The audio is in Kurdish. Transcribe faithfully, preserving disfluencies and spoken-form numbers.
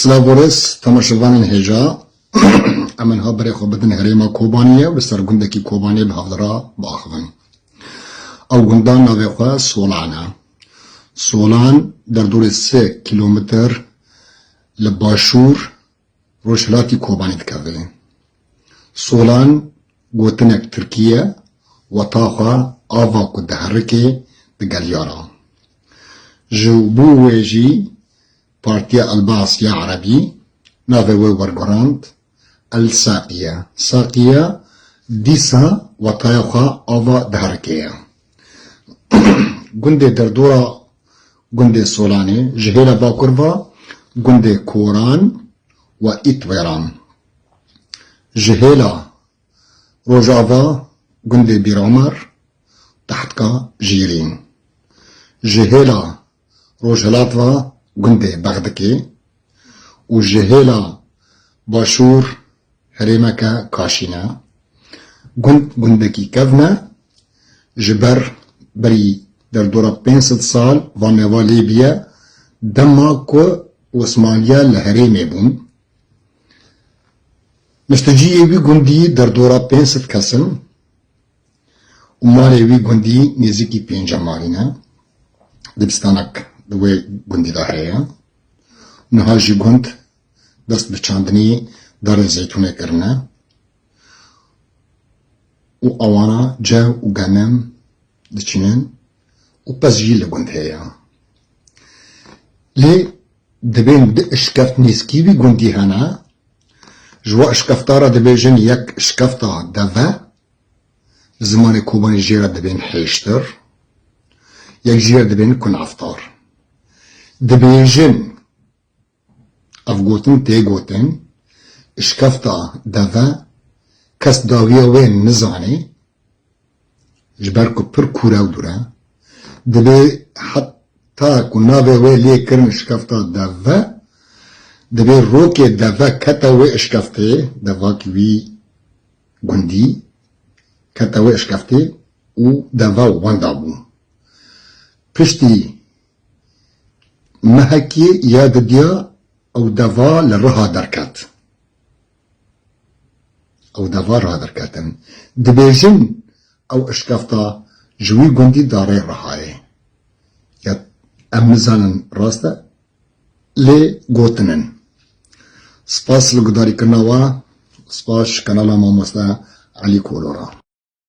Silav û rêz temaşevanên hêja. Em niha berê xwe bidin herêma Kobaniyê û li ser gundekî Kobaniyê bi hevdira biaxivin. Ew gunda navê xwe Solan e. Solan derdorê sê kîlometr li başûr rojhilatî Kobanî dikeve. Solan gotinek tirkî ye, weta xwe ava ku diherike digel ya re. Ji bo wê jî Partiya El Baas ya Erebî navê wê wergurand El Saqiye. Saqiye dîsa wetaya xwe ava diherike ye. Gundê derdora gundê Solanê ji hêla bakur ve gundê Koran û Îtwêran. Ji hêla rojava gundê Bîr Omer, Tehtka Jîrîn. Ji hêla rojhilat ve gundê Bexdikê û ji hêla başûr herêmeke Kaşîn e. Gund gundekî kevn e, ji ber berî derdora pênc sed sal va nava lê bîye, dema ku Osmaniya li herêmê bûn. Nişteciyê wî gundî derdora pênc sed kes in û malê wî gundî nêzîkî pênce malî ne. Dibistanek di wê gundî de heye. Niha jî gund dest bi çandinî darê zeytûnê kirine û ewana cew û genim diçînin û pez jî li gund heye. Lê dibên du işkeft nêzkî wî gundî hene. Ji we işkefta re dibêjin yek işkefta deve, zimanê Kobanî jê re dibên hêştir, yek jî re dibên kunaftar. Dibêjin, ev gotin tê gotin, işkefta deve kes dawiya wê nizanê, ji ber ku pir kûre û dûr e, dibê heta ku navê wê lê kirin şkefta deve, dibê rokê deve kete wê şkeftê, devakî wî gundî, kete wê şkeftê û deva wenda bû. Piştî mehekî ya didiya ew deva li Riha derket. Ew deva Riha derketin. Dibêjin ew işkefta ji wî gundî darê Rihayê. Ya em nizanin rast e, lê gotinin. Spas li gudarîkirina we, spas ji kanala mamoste Elî Kolo re.